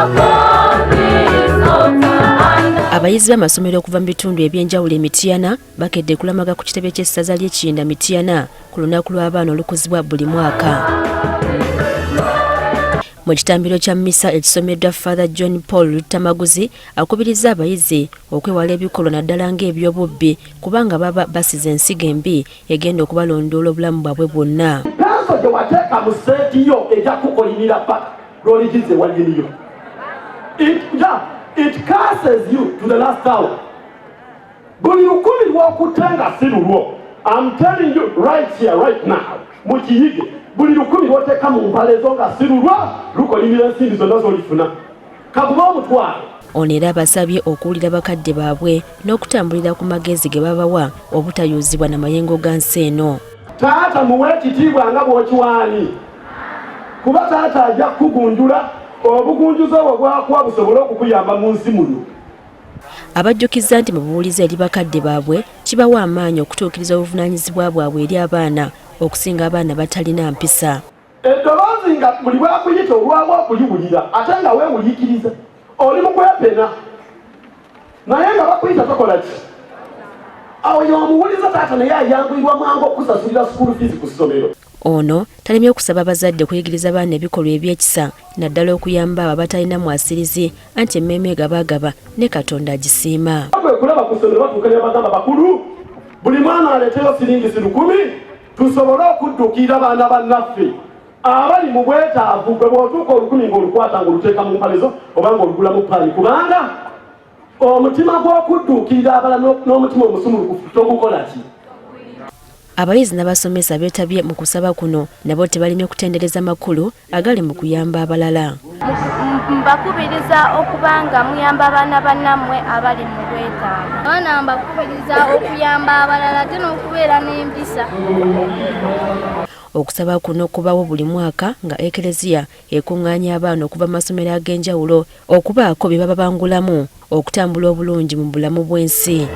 Upon this altar and Abayizi b'amasomero okuva mu bitundu eby'enjawulo e Mityana bakedde kulamaga ku kitebe ky'essaza ly'e Kiyinda Mityana ku lunaku lw'abaana olukuzibwa buli mwaka. Mu kitambiro kya mmisa ekisomeddwa Father John Paul Luttamaguzi akubirizza abayizi okwewala ebikolwa naddala ng'eby'obubbi kubanga baba basize ensigo embi egenda okubalondoola obulamu bwabwe bwonna. Penso gye wateeka mu seeti yo ejja kukolimira paka lw'oligiza ewa nnyiniyo. It curses you to the last hour. Buli 1000 lw'okutte nga si lulwo. I'm telling you right here, right now. Mukiyige. Buli 1000 lw'oteeka mu mpale zo nga si lulwo, lukolimira ensimbi zonna z'olifuna. Kaguba omutwalo. Ono era abasabye okuwulira bakadde baabwe n'okutambulira ku magezi ge babawa obutayuzibwa na mayengo ga nsi eno. Taata muwe ekitiibwa nga bw'okiwaani, kuba taata ajja kukugunjula, obugunjuzi obwo bwakuwa busobole okukuyamba mu nsi muno. Abajjukizza nti mu buwulize eri bakadde baabwe kibawa amaanyi okutuukiriza obuvunaanyizibwa bwabwe eri abaana okusinga abaana batalina mpisa. Eddoboozi nga buli bwakuyita olwawo okuliwulira ate nga weewuliikiriza oli mu kwepena naye nga bakuyita tokola ki? Awo y'omuwuliza taata naye ayanguyirwa mangu okusasulira school fees ku ssomero. Ono talemye okusaba abazadde okuyigiriza abaana ebikolwa eby'ekisa naddala okuyamba abo abatalina mwasirizi anti emmeeme egabaagaba ne Katonda agisiima. Kwe kulaba ku ssomero batuuka ne babagamba bakulu buli mwana aleeteyo siringi 10,000 tusobole okudduukirira baana bannaffe abali mu bwetaavu. Gwe bw'otuuka 1000 ng'olukwata ng'oluteeka mu mpale zo oba ng'olugulamu paani, kubanga omutima gw'okudduukirira abalala n'omutima omusumulukufu togukola ki? Abayizi n'abasomesa beetabye mu kusaba kuno nabo tebalemye kutendereza makulu agali mu kuyamba abalala. Mbakubiriza okuba nga muyamba abaana bannammwe abali mu bwetaavu. Abaana mbakubiriza okuyamba abalala ate n'okubeera n'empisa. Okusaba kuno kubawo buli mwaka nga Ekereziya ekuŋŋaanya abaana okuva mu masomero ag'enjawulo okubaako bye baba bangulamu okutambula obulungi mu bulamu bw'ensi.